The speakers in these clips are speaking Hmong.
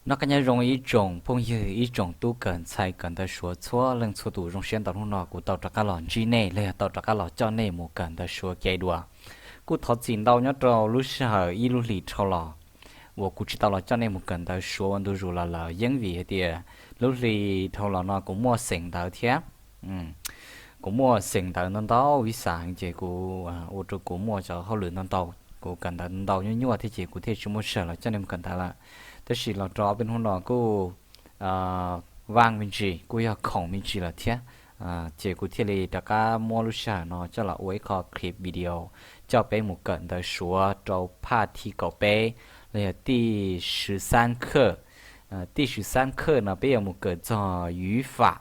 Noj qab nyob zoo ib tsoom phooj ywg, ib tsoom tub kawm ntxhais kawm ntawv Suav txhua leej txhua tus. Zoo siab ntau hnub no kuv tau rov qab los ntsib nej los yog tau rov qab los coj nej mus kawm ntawv Suav kev dua. Kuj thov txim ntau nyob rau lub sij hawm ib lub hlis dhau los uas kuv tsis tau los coj nej mus kawm ntawv Suav ua ntu zus los lawm, yeeb vim hais tias lub hli dhau los no kuv muaj xeem ntawv thiab kuv muaj xeem ntawv ntau ntau, vim xav heev ces kuv ua rau kuv muaj cov hauj lwm ntau ntau, kuv kawm ntawv ntau nyuaj nyuaj thiab ces kuv thiaj tsis muaj sij hawm los coj nej mus kawm ntawv lawm. Tab sis los rau ob peb hnub no kuj vaaj me ntsis, kuj yog khoom me ntsis lawm thiab, ces kuv thiaj li rov qab muab lub sij hawm no coj los ua ib qho clip video coj peb mus kawm ntawv Suav rau phaj thib kaum peb los yog 第十三课. 第十三课 no peb yuav mus kawm txog 语法.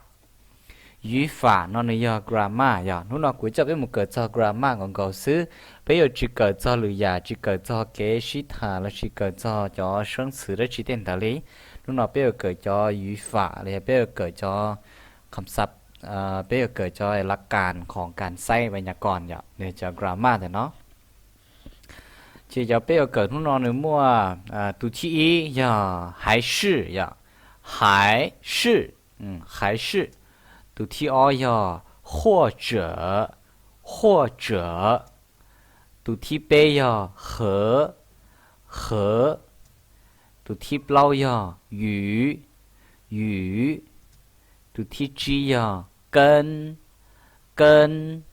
语法 no nws yog grammar yog. Hnub no kuv coj peb mus kawm txog grammar nkaus nkaus xwb. Peb yuav tsis kawm txog lwm yam, tsis kawm txog kev sib tham los sis kawm txog cov 生词 dab tsi tej ntawd li. Hnub no peb yuav kawm cov 语法 los yog peb yuav kawm cov คำศัพท์, peb yuav kawm cov หลักการของการใช้ไวยากรณ์ yog cov grammar ntawm no. Ces cov peb yuav kawm hnub no nws muaj, tus thib ib yog 还是 yog, 还是, 还是. Tus thib ob yog 或者, 或者. Tus thib peb yog 和, 和. Tus thib plaub yog 与, 与. Tus thib tsib yog 跟, 跟.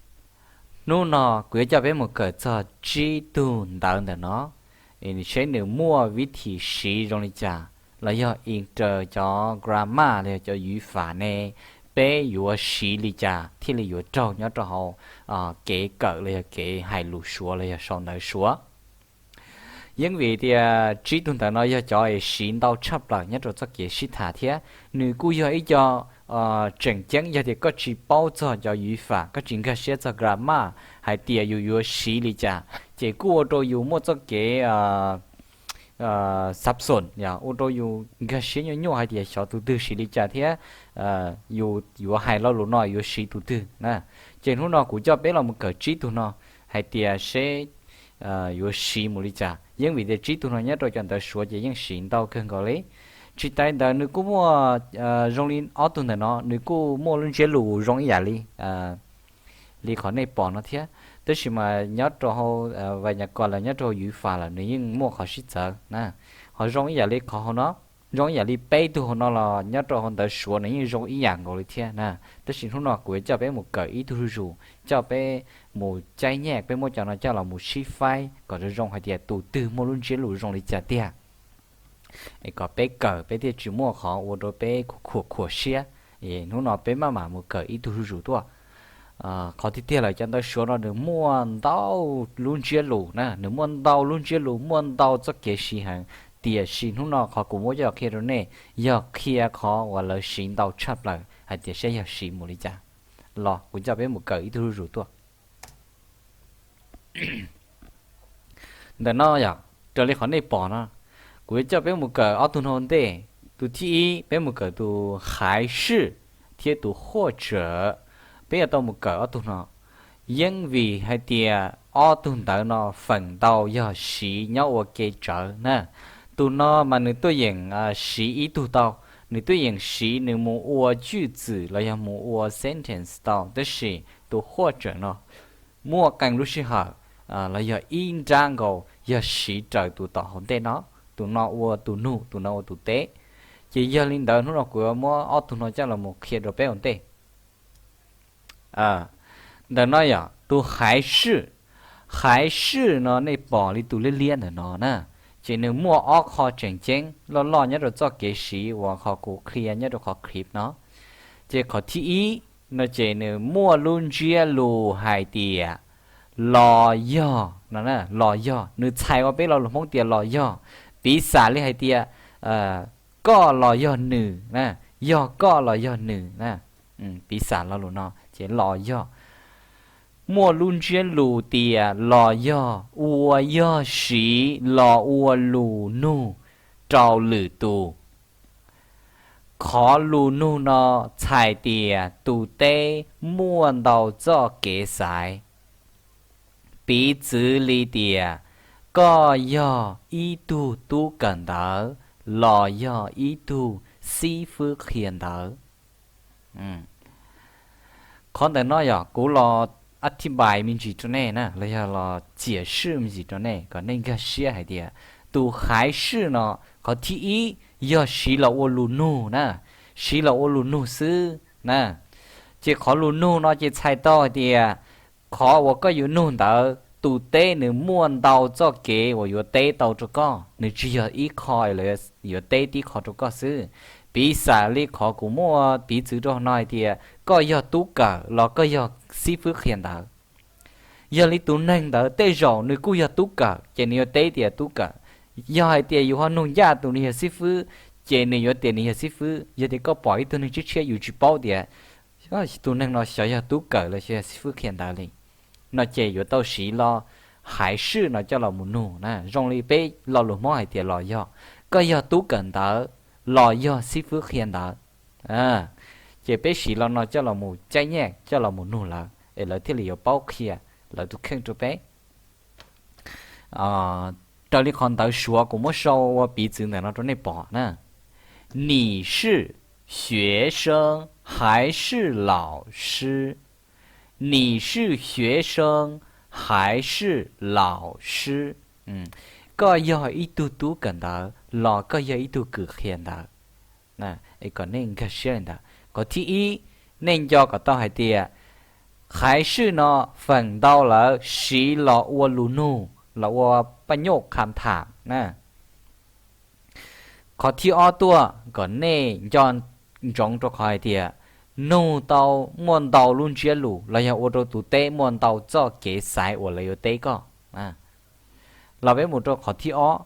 Hnub no kuv yuav coj peb mus kawm txog tsib tug ntawv ntawm no, es saib nws muaj วิธี siv zoo li cas, los yog in raws cov grammar los yog cov 语法 ne, peb yuav siv li cas thiaj li yuav raug nyob rau hauv kev kawm los yog kev hais lus Suav los yog sau ntawv Suav. Yeeb vim tias tsib tug ntawv no yog cov es siv ntau tshaj plaws nyob rau txoj kev sib tham thiab nws kuj yog ib co tseem ceeb. Yog tias koj tsis paub txog cov 语法, koj tsis nkag siab txog grammar hais tias yus yuav siv li cas, ces kuj ua rau yus muaj txoj kev xav xoom, ua rau yus nkag siab nyuaj nyuaj hais tias xyov tus twg siv li cas thiab yus yuav hais lo lus no yuav siv tus twg na. Ces hnub no kuv coj peb los mus kawm tsib tug no hais tias seb yuav siv mus li cas. Yeeb vim tias tsib tug no nyob rau cov ntawv Suav ces yeej siv ntau kawg nkaus li. Tsis tas ntawd nws kuj muaj, zoo li ob tug ntawm no nws kuj muaj lub ntsiab lus zoo ib yam li, li qhov nej pom no thiab. Tab sis mas nyob rau hauv ไวยากรณ์ lawm, nyob rau hauv 语法 lawm nws yeej muaj qhov sib txawv na. Ho zoo ib yam li qhov hauv no, zoo ib yam li peb tug hauv no los nyob rau hauv ntawv Suav nws yeej zoo ib yam nkaus li thiab na. Tab sis hnub no kuv yuav coj peb mus kawm ib tug zuj zus, coj peb mus caij nyiaj, peb muab cov no coj los mus sib faib kom zoo zoo hais tias tus twg muaj lub ntsiab lus zoo li cas tiag, es kom peb kawm peb thiaj tsis muaj qhov ua rau peb khuam khuam siab. Hnub no peb maj mam mus kawm ib tug zuj zus tuaj. Qhov tiag tiag lawm cov ntawv Suav no nws muaj ntau lub ntsiab lus na, nws muaj ntau lub ntsiab lus, muaj ntau txoj kev siv heev. Tiam sis hnub no qhov kuv muab coj qhia rau nej yog qhia qhov uas lawv siv ntau tshaj plaws hais tias saib yog siv mus li cas. Los kuv coj peb mus kawm ib tug zuj zus tuaj. Ntawm no yog raws li qhov nej pom no, kuv yuav coj peb mus kawm ob tug no ua ntej. Tus thib ib peb mus kawm tus 还是 thiab tus 或者. Peb yuav tau mus kawm ob tug no, yeeb vim hais tias ob tug ntawv no feem ntau yog siv nyob ua ke tsawv na. Tus no mas nws tuaj yeem siv ib tug tau, nws tuaj yeem siv nws mus ua 句子 los yog mus ua sentence tau, tab sis tus 或者 no muaj qee lub sij hawm los yog ib nrab nkaus yog siv raws tus tom hauv ntej no, tus no ua tus nug, tus no ua tus teb. Ces yog li ntawd hnub no kuv yuav muab ob tug no coj los mus qhia rau peb ua ntej. Ntawm no yog tus 还是. 还是 no nej pom li tus liab liab ntawm no na, ces nws muaj ob qho tseem ceeb loj loj nyob rau txoj kev siv uas qhov kuv qhia nyob rau qhov clip no. Ces qhov thib ib no ces nws muaj lub ntsiab lus hais tias los yog no, los yog, nws txhais ua peb lo lus Hmoob tias los yog. Piv xam li hais tias koj los yog nws, yog koj los yog nws. Piv xam lo lus no ces los yog, muaj lub ntsiab lus tias los yog, ua yog siv los ua lus nug rau lwm tus. Qhov lus nug no txhais tias tus teb muaj ntau txoj kev xaiv. Piv txwv li tias koj yog ib tug tub kawm ntawv los yog ib tug xib fwb qhia ntawv. Qhov ntawm no yog kuv los a thib npais me ntsis rau nej na, los yog los ciam swj me ntsis rau nej kom nej nkag siab hais tias tus haiv swj no qhov thib ib yog siv los ua lus nug na, siv los ua lus nug xwb na. Ces qhov lus nug no ces txhais tau hais tias qhov uas koj yuav nug ntawd tus teb nws muaj ntau txoj kev uas yuav teb tau rau koj, nws tsis yog ib qho yuav teb tib qho rau koj xwb. Piv xam li qhov kuv muaj piv txwv rau no hais tias koj yog tub kawm los koj yog xib fwb qhia ntawv. Yog li tus neeg ntawd tej zaum nws kuj yog tub kawm ces nws yuav teb tias tub kawm. Yog hais tias yus ho nug ncaj tus nws yog xib fwb, ces nws yuav tias nws yog xib fwb. Yog tias koj pom ib tug neeg tshiab tshiab yus tsis paub tias tus neeg no xyov yog tub kawm los xyov yog xib fwb qhia ntawv li, no ces yuav tau siv lo haiv swj no coj los mus nug na. Zoo li peb lo lus Hmoob hais tias los yog, koj yog tub kawm ntawv los yog xib fwb qhia ntawv, ces peb siv lo no coj los mus caij nyiaj coj los mus nug lawv es lawv thiaj li yuav paub qhia lawv tus kheej rau peb. Raws li qhov ntawv Suav kuv muab sau ua piv txwv ntawm no rau nej pom na: 你是学生还是老师? 你是学生还是老师? Koj yog ib tug tub kawm ntawv los koj yog ib tug kws qhia ntawv? Kom nej nkag siab li ntawd. Qhov thib ib, nej nco kom tau hais tias haiv swj no feem ntau lawv siv los ua lus nug, los ua paj nyuj kham tham na. Qhov thib ob tuaj kom nej nco ntsoov rau qhov hais tias nug tau muaj ntau lub ntsiab lus los yog ua rau tus teb muaj ntau txoj kev xaiv uas lawv yuav teb koj. Los peb mus rau qhov thib ob.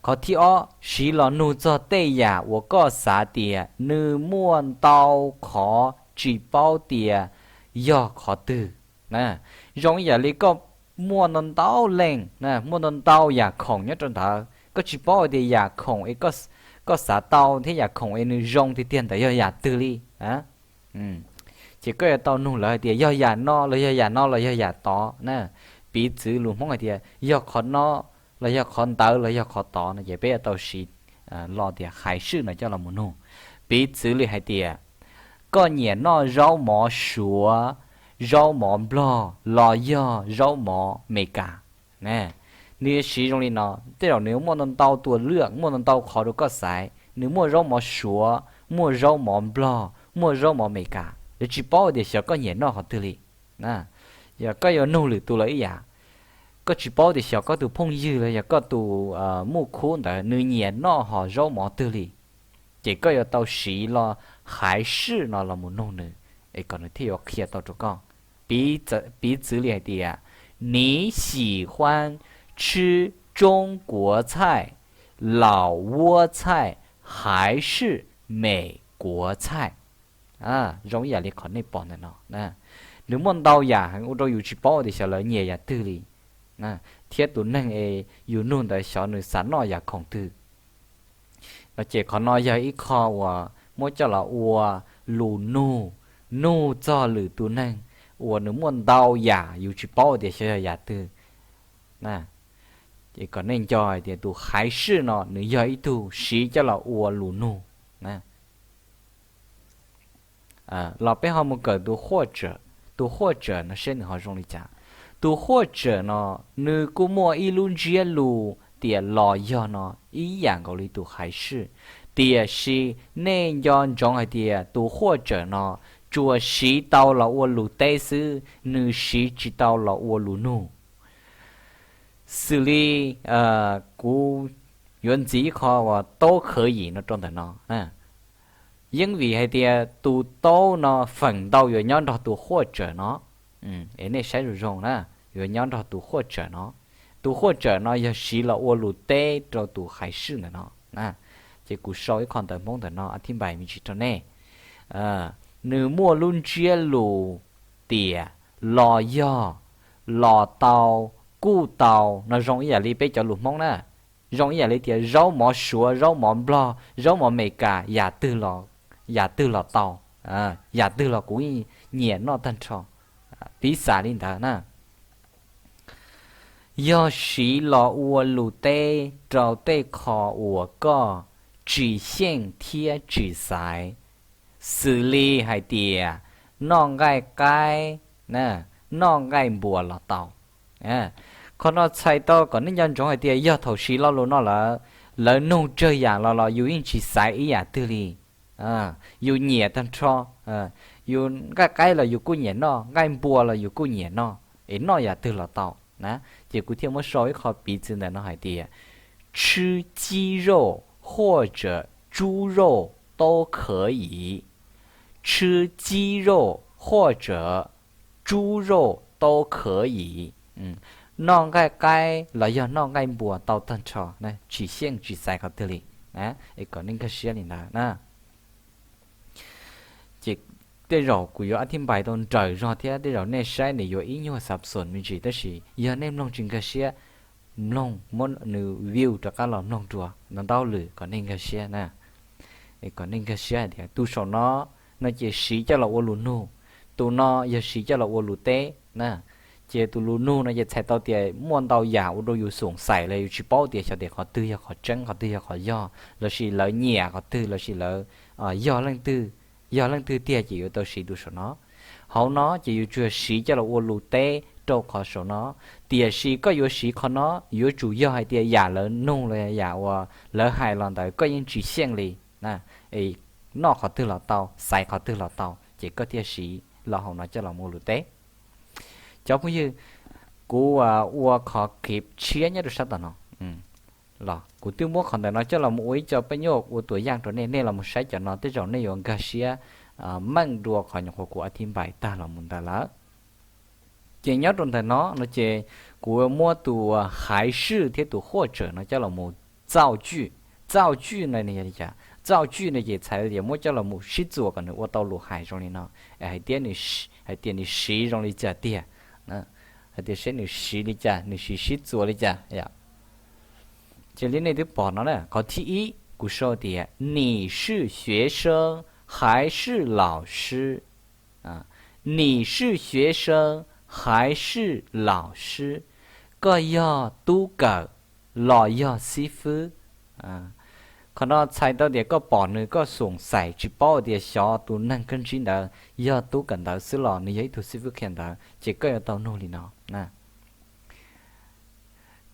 Qhov thib ob, siv los nug txog tej yam uas koj xav tias nws muaj ntau qhov tsis paub tias yog qhov twg. Zoo ib yam li koj muaj ntau ntau leej, muaj ntau ntau yam khoom nyob rau ntawd, koj tsis paub tias yam khoom es koj xav tau thiab yam khoom es nws zoo tiag tiag ntawd yog yam twg li. Ces koj yuav tau nug lawv hais tias yog yam no los yog yam no los yog yam tod na. Piv txwv lus Hmoob hais tias yog qhov no los yog qhov ntawd los yog qhov tod no ces peb yuav tau siv lo tias haiv swj no coj los mus nug. Piv txwv li hais tias koj nyiam noj zaub mov Suav, zaub mov Nplog los yog zaub mov Meskas. Nws yuav siv zoo li no, tej zaum nws muaj ntau ntau tua lwaj, muaj ntau ntau qhov rau koj xaiv, nws muaj zaub mov Suav, muaj zaub mov Nplog, muaj zaub mov Meskas, lawv tsis paub tias xyov koj nyiam noj qhov twg li. Yog koj yuav nug lwm tus los ib yam, koj tsis paub tias xyov koj tus phooj ywg los yog koj tus muj khub ntawd nws nyiam noj hom zaub mov twg li, ces koj yuav tau siv lo haiv swj no los mus nug nws, es kom nws thiaj yuav qhia tau rau koj. Piv txwv li hais tias, 你喜欢吃中国菜、老挝菜还是美国菜? Zoo ib yam li qhov nej pom ntawm no, nws muaj ntau yam heev ua rau yus tsis paub tias xyov lawv nyiam yam twg li, thiab tus neeg es yus nug ntawd xyov nws xav noj yam khoom twg. No ces qhov no yog ib qho uas muab coj los ua lus nug, nug txog lwm tus neeg uas nws muaj ntau yam yus tsis paub tias xyov yog yam twg. Ces kom nej nco hais tias tus haiv swj no nws yog ib tug siv coj los ua lus nug. Los peb ho mus kawm tus huaj tsawm, tus huaj tsawm no seb nws ho zoo li cas. Tus huaj tsawm no nws kuj muaj ib lub ntsiab lus tias los yog no ib yam nkaus li tus haiv swj, tiam sis nej nco ntsoov hais tias tus huaj tsawm no tsuas siv tau los ua lus teb xwb, nws siv tsis tau los ua lus nug. Xws li kuv yuav ntxiv ib qho uas 都可以 no rau ntawm no. Yeej vim hais tias tus 都 no feem ntau yuav nyob nrog tus huaj tsawm no. Es nej saib zoo zoo na, yuav nyob nrog tus huaj tsawm no. Tus huaj tsawm no yog siv los ua lus teb rau tus haiv swj ntawm no. Ces kuv sau ib qho ntawv Hmoob ntawm no a thib npais me ntsis rau nej. Nws muaj lub ntsiab lus tias los yog, los tau, kuj tau no zoo ib yam li peb cov lus Hmoob na. Zoo ib yam li tias zaub mov Suav, zaub mov Nplog, zaub mov Amelikas, yam twg los, yam twg los tau, yam twg los kuv nyiam noj tag nrho. Piv xam li ntawd na. Yog siv los ua lus teb rau tej qho uas koj tsis xyeej thiab tsis xaiv, xws li hais tias noj nqaij qaib, noj nqaij npua los tau. Qhov no txhais tau kom nej nco ntsoov hais tias yog thaum siv lo lus no lawm, lawv nug tsawg yam los los yus yeej tsis xaiv ib yam twg li. Yus nyiam tag nrho, yus nqaij qaib los yus kuj nyiam noj, nqaij npua los yus kuj nyiam noj, es noj yam twg los tau na. Ces kuv thiaj muab sau ib qho piv txwv ntawm no hais tias 吃鸡肉或者猪肉都可以, 吃鸡肉或者猪肉都可以. Noj nqaij qaib los yog noj nqaij npua tau tag nrho, tsis xyeej tsis xaiv qhov twg li. Es kom nej nkag siab li ntawd na. Ces tej zaum kuv yuav a thib npais tau nrawm zog thiab tej zaum nej saib nws yuav ib nyuag xav xus me ntsis, tab sis yog nej mloog tsis nkag siab, mloog muab nws view rov qab los mloog dua ntau ntau lwm kom nej nkag siab na. Kom nej nkag siab hais tias tus saum no no ces siv coj los ua lus nug, tus no yog siv coj los ua lus teb na. Ces tus lus nug no ces txhais tau tias muaj ntau yam ua rau yus xoom xaim los yus tsis paub tias xyov tias qhov twg yog qhov tseeb, qhov twg yog qhov yog, lossis lawv nyiam qhov twg, lossis lawv yog leej twg, yog leej twg tiag ces yuav tau siv tus saum no. Hauv no ces yus tsuas siv coj los ua lus teb rau qhov saum no. Tiam sis koj yuav siv qhov no yuav tsum yog hais tias yam lawv nug los yam uas lawv hais los ntawd koj yeej tsis xyeej li, noj qhov twg los tau, xaiv qhov twg los tau, ces koj thiaj siv lo hauv no coj los ua lus teb. Cov phooj ywg, kuv ua qhov clip tshiab nyob rau sab tom no los kuv twb muab qhov ntawm no coj los mus ua ib co peb nyuaj ua tuam yaj rau nej, nej los mus saib cov no tej zaum nej yuav nkag siab meej dua qhov nyuam qhuav kuv a thib npais tag los mus ntawd lawm. Ces nyob rau ntawm no no ces kuv muab tus 还是 thiab tus 或者 no coj los mus 造句. 造句 no yog li cas? 造句 no ces txhais tias muab coj los mus sib txuas kom nws ua tau lus hais zoo li no, hais tias nws siv zoo li cas tiag, hais tias seb nws siv li cas, nws siv sib txuas li cas. Ces li nej twb pom no na, qhov thib ib kuv sau tias 你是学生还是老师? 你是学生还是老师? Koj yog tub kawm los yog xib fwb? Qhov no txhais tau tias koj pom nws koj xoom xaim tsis paub tias xyov tus neeg koj ntsib ntawd yog tub kawm ntawv xwb los nws yog ib tug xib fwb qhia ntawv, ces koj yuav tau nug li no.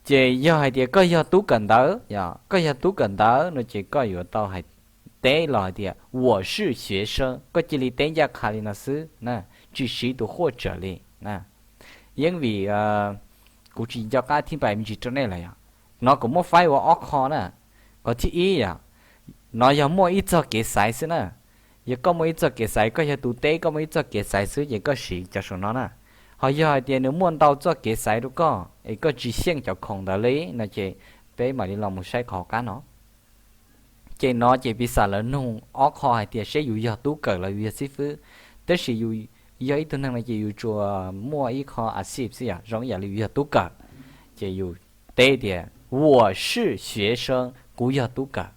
Ces yog hais tias koj yog tub kawm ntawv, koj yog tub kawm ntawv no ces koj yuav tau hais teb los hais tias 我是学生, koj cia li teb ncaj qha li no xwb, tsis siv tus 或者 li. Yeej vim kuv tsis nco qab thib npais me ntsis rau nej lawm yom. No kuv muab faib ua ob qho na. Qhov thib ib yom, no yog muaj ib txoj kev xaiv xwb na. Yog koj muaj ib txoj kev xaiv, koj yog tus teb koj muaj ib txoj kev xaiv xwb ces koj siv cov saum no na. Ho yog hais tias nws muaj ntau txoj kev xaiv rau koj es koj tsis xyeej cov khoom ntawd li no ces peb mam li los mus saib qhov hauv qab no. Ces no ces piv xam lawv nug ob qho hais tias seb yus yog tub kawm los yus yog xib fwb, tab sis yus yog ib tug neeg no ces yus tsuas muaj ib qho a xib xwb yom, zoo ib yam li yus yog tub kawm, ces yus teb tias 我是学生, kuv yog tub kawm.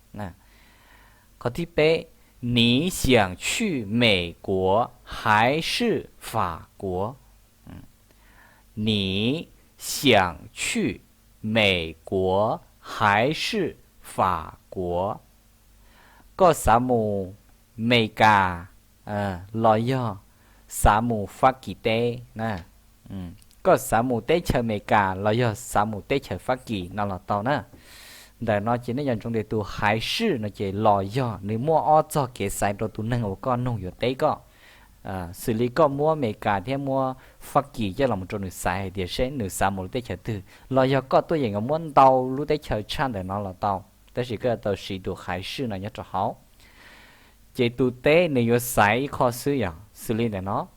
Qhov thib peb, 你想去美国还是法国? 你想去美国还是法国? Koj xav mus Meskas los yog xav mus Fab Kis teb? Koj xav mus teb chaws Amelikas los yog xav mus teb chaws Fab Kis no los tau na. Ntawm no ces nej nco ntsoov tias tus 还是 no ces los yog nws muaj ob txoj kev xaiv rau tus neeg uas koj nug yuav teb koj. Xws li koj muab Amelikas thiab muab Fab Kis coj los rau nws xaiv hais tias seb nws xav mus lub teb chaws twg, los yog koj tuaj yeem yuav muab ntau lub teb chaws tshaj ntawm no los tau, tab sis koj yuav tau siv tus 还是 no nyob rau hauv. Ces tus teb nws yuav xaiv ib qho xwb yom, xws li ntawm no,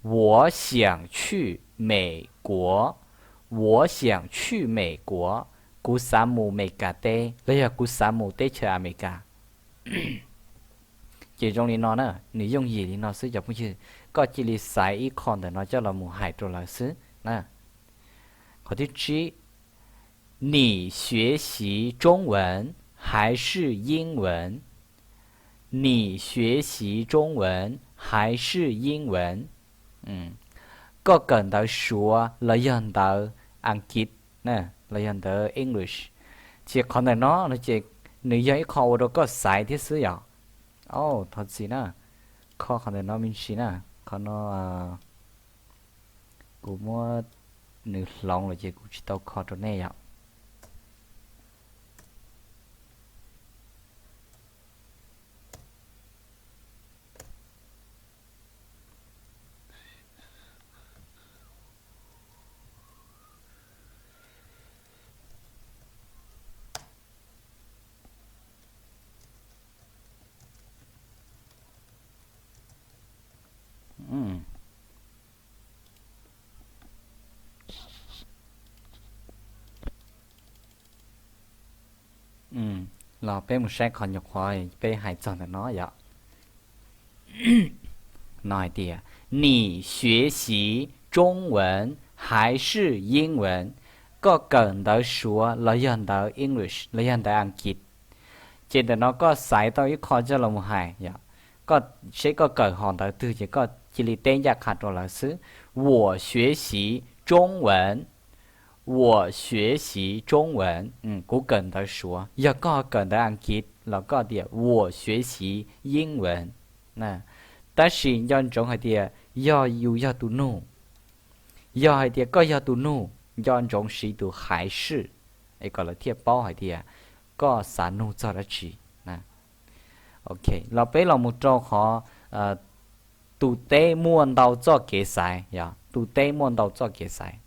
我想去美国, 我想去美国, kuv xav mus Amelikas teb los yog kuv xav mus teb chaws Amelikas. Ces zoo li no na, nws yooj yim li no xwb cov phooj ywg, koj cia li xaiv ib qho ntawm no coj los mus hais rau lawv xwb na. Qhov thib tsib, 你学习中文还是英文? 你学习中文还是英文? Koj kawm ntawv Suav los yog ntawv Askiv, los yog ntawv English? Ces qhov ntawm no no ces Nws yog ib qho ua rau koj xaiv thiab xwb yom. Au, thov txim na, kho qhov ntawm no me ntsis na. Qhov no kuv muab nws hloov los ces kuv tsis tau kho rau nej yom. Los peb mus saib qhov nyuam qhuav peb hais txog ntawm no yom. No hais tias 你学习中文还是英文? Koj kawm ntawv Suav los yog ntawv English los yog ntawv Askiv? Ces ntawm no koj xaiv tau ib qho coj los mus hais yom. Koj seb koj kawm hom ntawv twg ces koj cia li teb ncaj qha rau lawv xwb. 我学习中文, 我学习中文, kuv kawm ntawv Suav. Yog koj kawm ntawv Askiv los koj tias 我学习英文. Tab sis nco ntsoov hais tias yog yus yog tus nug, yog hais tias koj yog tus nug, nco ntsoov siv tus 还是 es kom lawv thiaj paub hais tias koj xav nug txog dab tsi. Ok, los peb los mus rau qhov tus teb muaj ntau txoj kev xaiv yom. Tus teb muaj ntau txoj kev xaiv.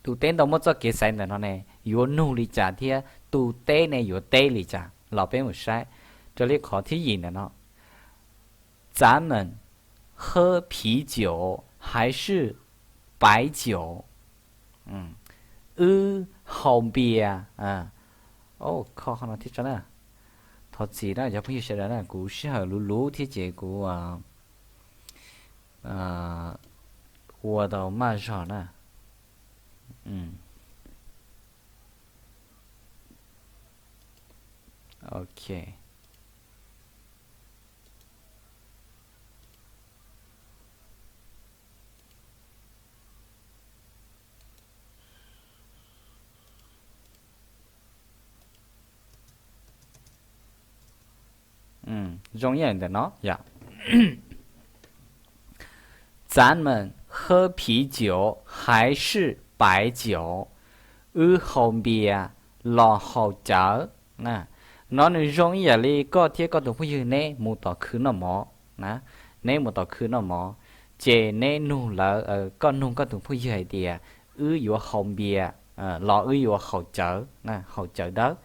Tus teb ntau muaj txoj kev xaiv ntawm no ne yuav nug li cas thiab tus teb ne yuav teb li cas los peb mus saib. Raws li qhov thib yim ntawm no, 咱们喝啤酒还是白酒? Wb haus npias, kho qhov no thiab tso na. Thov txim na cov phooj ywg sawv daws na, kuv sij hawm luv luv thiab ces kuv ua tau maj zog na. Ok. Zoo ib yam ntawm no yom. 咱们喝啤酒还是白酒? Wb haus npias los haus cawv? No nws zoo ib yam li koj thiab koj tus phooj ywg neb mus tom khw noj mov na. Neb mus tom khw noj mov, ces neb nug lawv, koj nug koj tus phooj ywg hais tias wb yuav haus npias los wb yuav haus cawv, haus cawv dawb?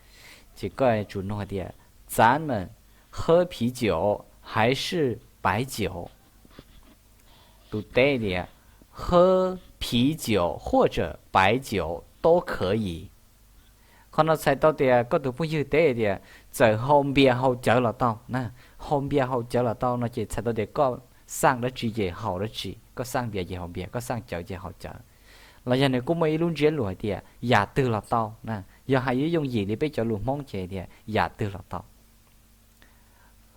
Ces koj yuav tsum nug hais tias 咱们喝啤酒还是白酒? Tus teb tias 喝啤酒或者白酒都可以. Qhov no txhais tau tias koj tus phooj ywg teb tias txawm haus npias haus cawv los tau na. Haus npias haus cawv los tau no ces txhais tau tias koj xaj dab tsi ces haus dab tsi, koj xaj npias ces haus npias, koj xaj cawv ces haus cawv. Los yog nws kuj muaj ib lub ntsiab lus hais tias yam twg los tau na. Yog hais yooj yim li peb cov lus Hmoob ces tias yam twg los tau.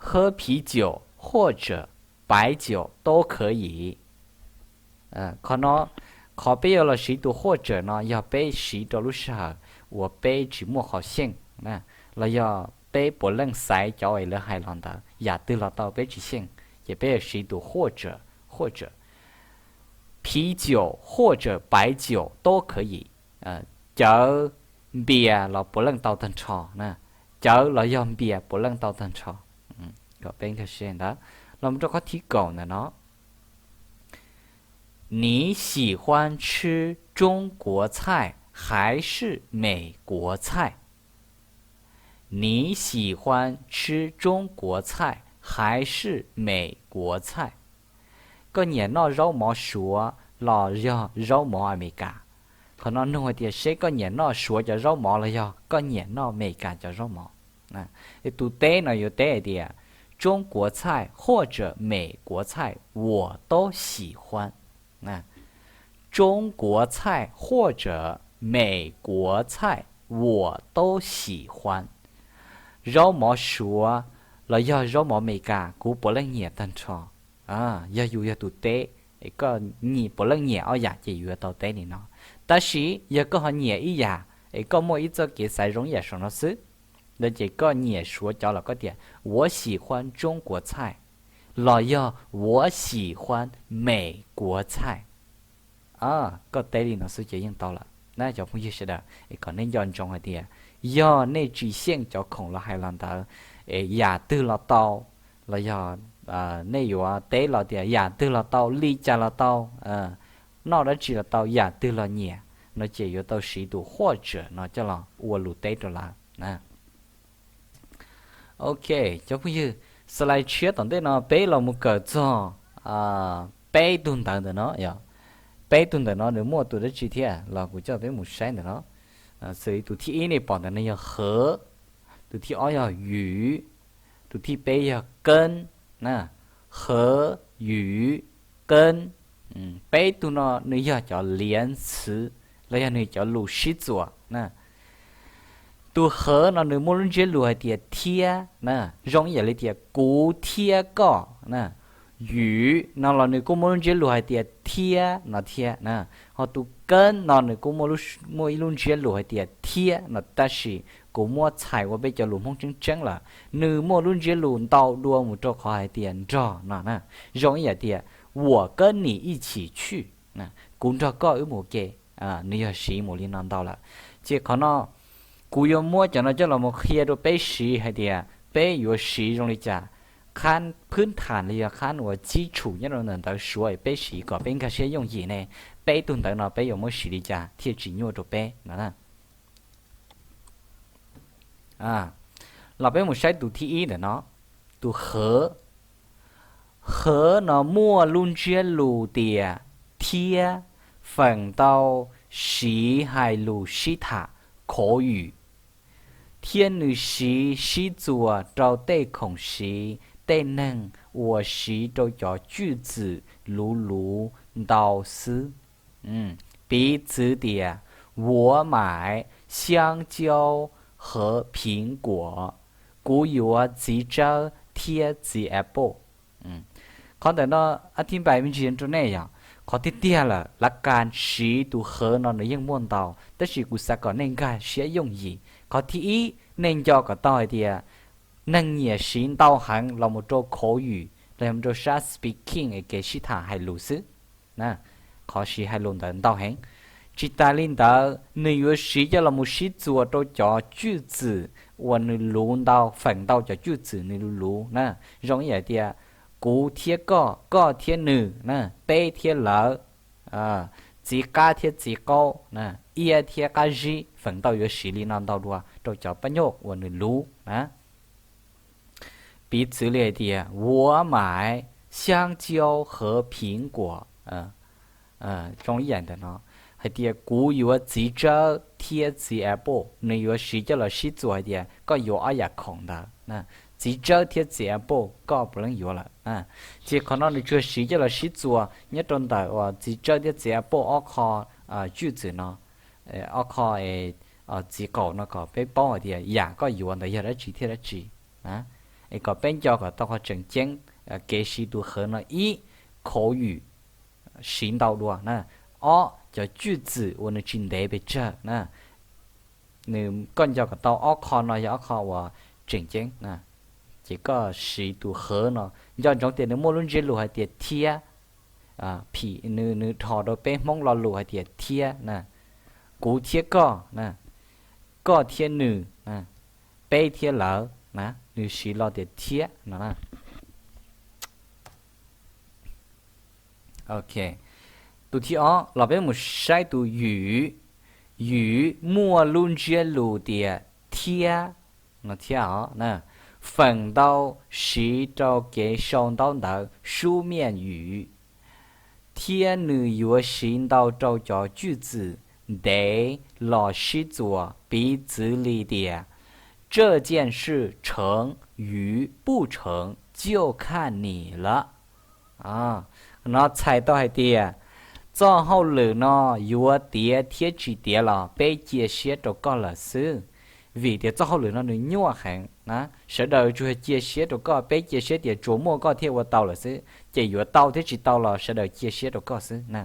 喝啤酒或者白酒都可以. Qhov no, qhov peb yuav los siv tus 或者 no yog peb siv rau lub sij hawm uas peb tsis muaj qhov xyeej, los yog peb puav leej xaiv cov uas lawv hais los ntawd, yam twg los tau peb tsis xyeej, ces peb yuav siv tus 或者, 或者. 啤酒或者白酒都可以. Cawv, npias los puav leej tau tag nrho. Cawv los yog npias puav leej tau tag nrho. Kom peb nkag siab ntawd. Los mus rau qhov thib kaum ntawm no. 你喜欢吃中国菜还是美国菜? 你喜欢吃中国菜还是美国菜? Koj nyiam noj zaub mov Suav los yog zaub mov Amelikas? Qhov no nug hais tias seb koj nyiam noj Suav cov zaub mov los yog koj nyiam noj Amelikas cov zaub mov. Tus teb no yuav teb hais tias 中国菜或者美国菜我都喜欢. 中国菜或者美国菜我都喜欢. Zaub mov Suav los yog zaub mov Amelikas kuv puav leej nyiam tag nrho. Yog yus yog tus teb, koj puav leej nyiam ob yam ces yus yuav tau teb li no. Tab sis yog koj ho nyiam ib yam, es koj muaj ib txoj kev xaiv zoo ib yam saum no xwb, no ces koj nyiam Suav cov los koj tias 我喜欢中国菜 los yog 我喜欢美国菜. Koj teb li no xwb ces yeej tau lawm na cov phooj ywg sawv daws. Kom nej nco ntsoov hais tias yog nej tsis xyeej cov khoom los hais los ntawd, es yam twg los tau, los yog nej yuav teb los tias yam twg los tau, li cas los tau, noj dab tsi los tau, yam twg los nyiam, no ces yuav tau siv tus 或者 no coj los ua lus teb rau lawv. Ok, cov phooj ywg, slide tshiab tom ntej no peb los mus kawm txog peb tug ntawv ntawm no yog, peb tug ntawm no nws muaj tus dab tsi thiab los kuv coj peb mus saib ntawm no. Xws li tus thib ib nej pom ntawm no yog 和, tus thib ob yog 与, tus thib peb yog 跟, 和, 与, 跟. Peb tug no nws yog cov 连词 los yog nws cov lus sib txuas na. Tus 和 no nws muaj lub ntsiab lus hais tias thiab na, zoo ib yam li tias kuv thiab koj na. 与 no los nws kuj muaj lub ntsiab lus hais tias thiab no thiab na. Ho tus 跟 no nws kuj muaj ib lub ntsiab lus hais tias thiab no, tab sis kuv muab txhais ua peb cov lus Hmoob tseeb tseeb lawm, nws muaj lub ntsiab lus ntau dua mus rau qhov hais tias nrog no na. Zoo ib yam tias 我跟你一起去, kuv nrog koj wb mus ua ke, nws yog siv mus li no ntau lawm. Ces qhov no kuv yuav muab cov no coj los mus qhia rau peb siv hais tias peb yuav siv zoo li cas, ขั้นพื้นฐาน los yog ขั้น uas 基础 nyob rau ntawm ntawv Suav es peb siv kom peb nkag siab yooj yim ne, peb tug ntawv no peb yuav muab siv li cas thiaj tsis nyuaj rau peb no. Los peb mus saib tus thib ib ntawm no, tus 和. 和 no muaj lub ntsiab lus tias thiab, feem ntau siv hais lus sib tham 口语, thiab nws siv sib txuas rau tej khoom siv tej neeg uas siv rau cov cwj txwm luv luv ntau xwb. Piv txwv tias, 我买香蕉和苹果, kuv yuav txiv tsawb thiab txiv apple. Qhov ntawm no, ab thib npai me ntsis rau nej yog, qhov tiag tiag lawm lav kas siv tus 和 no nws yeej muaj ntau, tab sis kuv xav kom nej nkag siab yooj yim. Qhov thib ib, nej nco kom tau hais tias neeg nyiam siv ntau heev los mus rau 口语 los yog mus rau sab speaking es kev sib tham hais lus xwb. Qhov siv hais lus ntawd ntau heev. Tsis tas li ntawd, nws yuav siv coj los mus sib txuas rau cov cwj txwm uas nws luv ntau, feem ntau cov cwj txwm nws luv luv na. Zoo ib yam tias kuv thiab koj, koj thiab nws na, peb thiab lawv, txiv qab thiab txiv qaub, iab thiab qab zib, feem ntau yuav siv li no ntau dua rau cov pab nyoj uas nws luv na. Piv txwv li hais tias, 我买香蕉和苹果. Zoo ib yam ntawm no, hais tias kuv yuav txiv tsawb thiab txiv apple, nws yuav siv coj los sib txuas hais tias koj yuav ob yam khoom ntawd. Txiv tsawb thiab txiv apple koj puav leej yuav lawm. Ces qhov no nws tsuas siv coj los sib txuas nyob rau ntawm uas txiv tsawb thiab txiv apple ob qho cwj txwm no, ob qho txiv qaum no kom peb paub hais tias yam koj yuav ntawd yog dab tsi thiab dab tsi. Es kom peb nco kom tau qhov tseem ceeb, kev siv tus 和 no ib, 口语 siv ntau dua na, ob, cov cwj txwm uas nws tsis ntev pes tsawg na. Nws, koj nco kom tau ob qho no yog ob qho uas tseem ceeb na. Ces koj siv tus 和 no, nco ntsoov tias nws muaj lub ntsiab lus hais tias thiab, nws, nws dhos rau peb Hmoob lo lus hais tias thiab na. Kuv thiab koj na, koj thiab nws, peb thiab lawv na, nws siv lo tias thiab no na. Tus thib ob los peb mus saib tus 与. 与 muaj lub ntsiab lus tias thiab no thiab os. Feem ntau siv rau kev sau ntaub ntawv 书面语, thiab nws yuav siv ntau rau cov cwj txwm ntev los sib txuas, piv txwv li tias, 这件事成与不成就看你了. No txhais tau hais tias txoj hauj lwm no yuav tiav thiab tsis tiav los peb cia siab rau koj lawm xwb. Vim tias txoj hauj lwm no nws nyuaj heev na, sawv daws tsuas yog cia siab rau koj, peb cia siab tias tsuas muaj koj thiaj ua tau lawm xwb, ces yuav tau thiab tsis tau los sawv daws cia siab rau koj xwb na.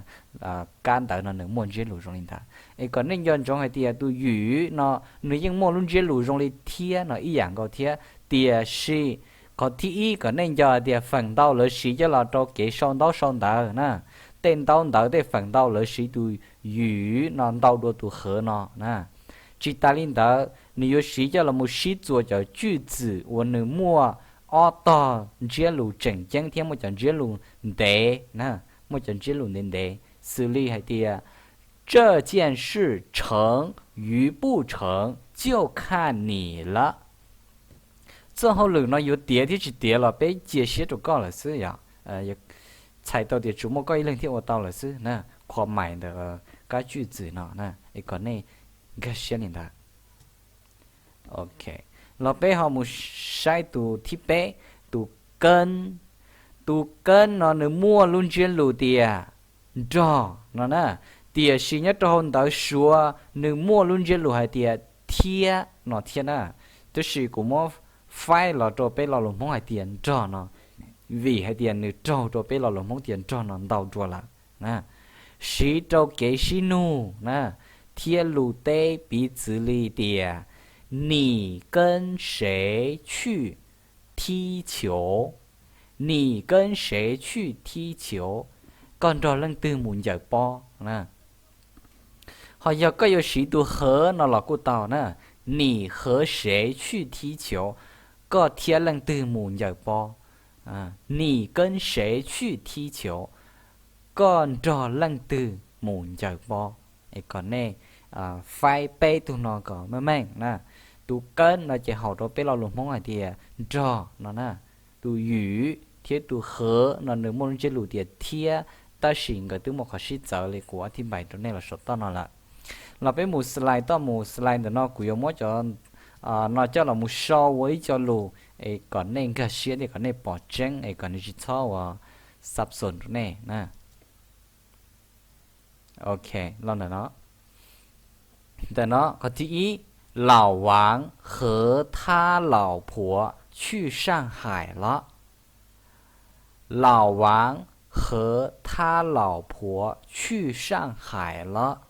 Kab ntawv no nws muaj ntsiab lus zoo li ntawd. Es kom nej nco ntsoov hais tias tus 与 no nws yeej muaj lub ntsiab lus zoo li thiab no ib yam nkaus thiab, tiam sis qhov thib ib kom nej nco hais tias feem ntau lawv siv coj los rau kev sau ntaub sau ntawv na, tej ntaub ntawv tej feem ntau lawv siv tus 与 no ntau dua tus 和 no na. Tsis tas li ntawd nws yuav siv coj los mus sib txuas cov 句子 uas nws muaj ob tog ntsiab lus tseem ceeb thiab muaj cov ntsiab lus ntev na, muaj cov ntsiab lus ntev ntev, xws li hais tias 这件事成与不成就看你了。 Txoj hauj lwm no yuav tiav thiab tsis tiav los peb cia siab rau koj lawm xwb yom. Txhais tau tias tsuas muaj koj ib leeg thiaj ua tau lawm xwb na, qhov mais ntawm kab 句子 no na, es kom nej nkag siab li ntawd. Ok, los peb ho mus saib tus thib peb, tus 跟. Tus 跟 no nws muaj lub ntsiab lus tias nrog no na, tiam sis nyob rau hauv ntawv Suav nws muaj lub ntsiab lus hais tias thiab no thiab na. Tab sis kuv muab faib los rau peb lo lus Hmoob hais tias nrog no, vim hais tias nws raug rau peb lo lus Hmoob tias nrog no ntau dua lawm. Siv rau kev sib nug na, thiab lus teb piv txwv li tias 你跟谁去踢球, 你跟谁去踢球, koj nrog leej twg mus ncaws pob. Ho yog koj yuav siv tus 和 no los kuj tau na, 你和谁去踢球, koj thiab leej twg mus ncaws pob. 你跟谁去踢球, koj nrog leej twg mus ncaws pob. Es kom nej faib peb tug no kom meej meej na. Tus 跟 no ces haum rau peb lo lus Hmoob hais tias nrog no na. Tus 与 thiab tus 和 no nws muaj lub ntsiab lus tias thiab, tab sis nkawd twb muaj qhov sib txawv li kuv ob thib npais rau nej los saum toj no lawm. Los peb mus slide, toj mus slide ntawm no kuv yuav muab cov no coj los mus sau ua ib co lus es kom nej nkag siab thiab kom nej pom tseeb es kom nws tsis txhob ua xab xos rau nej na. Ok, los ntawm no. Ntawm no qhov thib ib, 老王和他老婆去上海了。 老王和他老婆去上海了。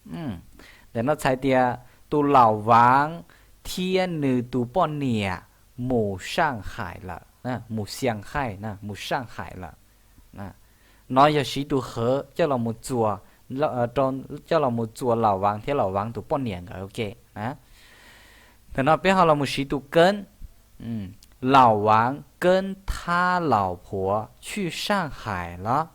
Ntawm no txhais tias tus 老王 thiab nws tus poj niam mus Shanghai lawm, mus Shanghai, mus Shanghai lawm. No yog siv tus 和 coj los mus txuas, coj los mus txuas 老王 thiab 老王 tus poj niam nkawd ua ke na. Ntawm no peb ho los mus siv tus 跟. 老王跟他老婆去上海了。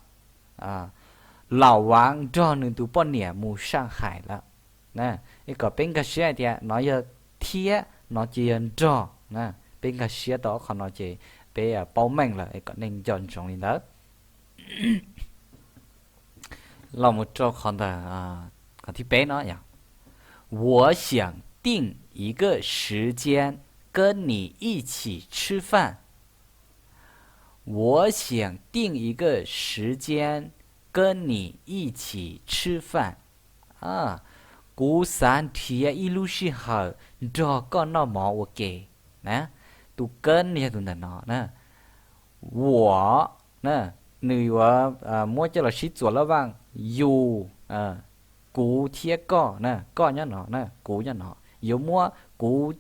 老王 nrog nws tus poj niam mus Shanghai lawm. Kom peb nkag siab hais tias no yog thiab, no ces yog nrog. Peb nkag siab tau ob qho no ces peb paub meej lawm, kom nej nco ntsoov li ntawd. Los mus rau qhov ntawm, qhov thib peb no yog, 我想定一个时间跟你一起吃饭。 我想定一个时间跟你一起吃饭。 Kuv xav nrhiav ib lub sij hawm nrog koj noj mov ua ke. Na, tus 跟 yog tus ntawm no na. 我, nws yuav muab coj los sib txuas lab vaj, yus, kuv thiab koj na, koj nyob no na, kuv nyob no. Yuav muab kuv,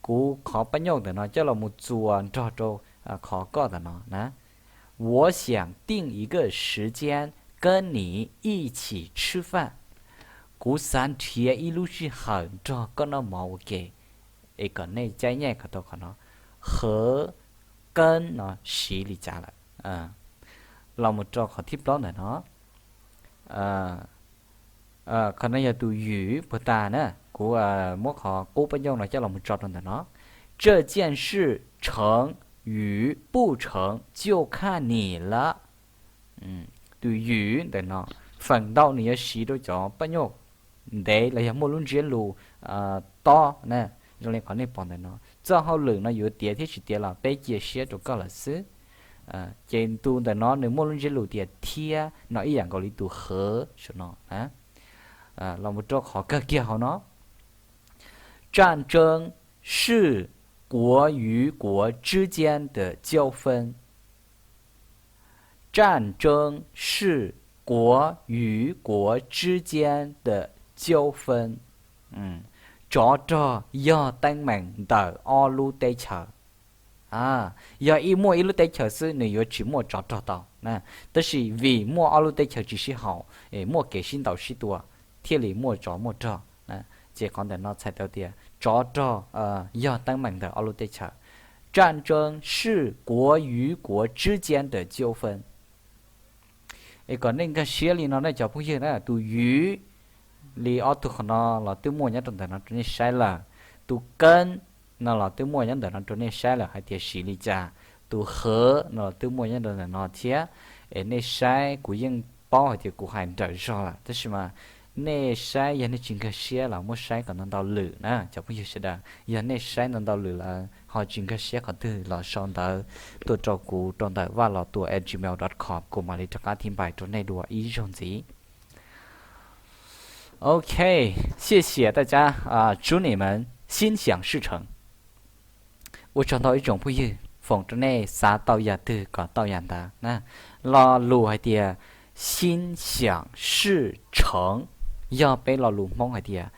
kuv qhov paj nyoj ntawm no coj los mus txuas nrog rau qhov koj ntawm no na. 我想定一个时间跟你一起吃饭。 Kuv xav nrhiav ib lub sij hawm nrog koj noj mov ua ke. Es kom nej caij nyiaj kom tau qhov no, 和跟 no siv li cas lawm. Los mus rau qhov thib plaub ntawm no. Qhov no yog tus 与 puag ta na, kuv muab qhov qub paj nyoj no coj los mus tso rau ntawm no. 这件事成与不成就看你了。 Tus 与 ntawm no, feem ntau nws yuav siv rau cov paj nyoj ntev los yog muaj lub ntsiab lus tob na, zoo li qhov nej pom ntawm no. Txoj hauj lwm no yuav tiav thiab tsis tiav los peb cia siab rau koj lawm xwb. Ces tus ntawm no nws muaj lub ntsiab lus tias thiab no ib yam nkaus li tus 和 saum no. Los mus rau qhov kawg kiag hauv no. 战争是国与国之间的纠纷。战争是国与国之间的纠纷。Tsov rog yog teeb meem ntawm ob lub teb chaws. Yog ib muaj ib lub teb chaws xwb nws yuav tsis muaj tsov rog tau, tab sis vim muaj ob lub teb chaws tsis sib haum, muaj kev sib ntaus sib tua, thiaj li muaj tsov muaj rog. Ces qhov ntawm no txhais tau tias tsov rog yog teeb meem ntawm ob lub teb chaws. 战争是国与国之间的纠纷。 Es kom nej nkag siab li no ne cov phooj ywg na, tus yuv li ob tug qhov no los twb muaj nyob rau ntawm no rau nej saib lawm, tus keeb no los twb muaj nyob ntawm no rau nej saib lawm hais tias siv li cas, tus hawv no los twb muaj nyob rau ntawm no thiab. Es nej saib kuv yeej paub hais tias kuv hais nrawm zog lawm tab sis mas nej saib yog nej tsis nkag siab los muab saib kom ntau ntau lwm na cov phooj ywg sawv daws. Yog nej saib ntau ntau lwm lawm ho tsis nkag siab qhov twg los sau ntawv tuaj rau kuv rau ntawm vaj los tuam at gmail dot com, kuv mam li rov qab thib npais rau nej dua ib zaug ntxiv. Ok, 谢谢大家, 祝你们心想事成。 Ua tsaug ntau ib tsoom phooj ywg, foom rau nej xav tau yam twg kom tau yam ntawd na. Lo lus hais tias 心想事成 yog peb lo lus Hmoob hais tias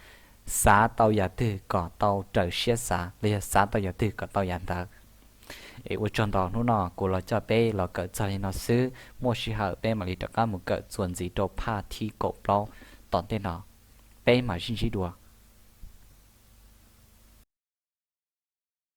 xav tau yam twg kom tau raws siab xav los yog xav tau yam twg kom tau yam ntawd. Es ua tsaug ntau, hnub no kuv los coj peb los kawm txog li no xwb, muaj sij hawm peb mam li rov qab mus kawm txuas ntxiv rau phaj thib kaum plaub tom ntej no. Peb mam sib ntsib dua.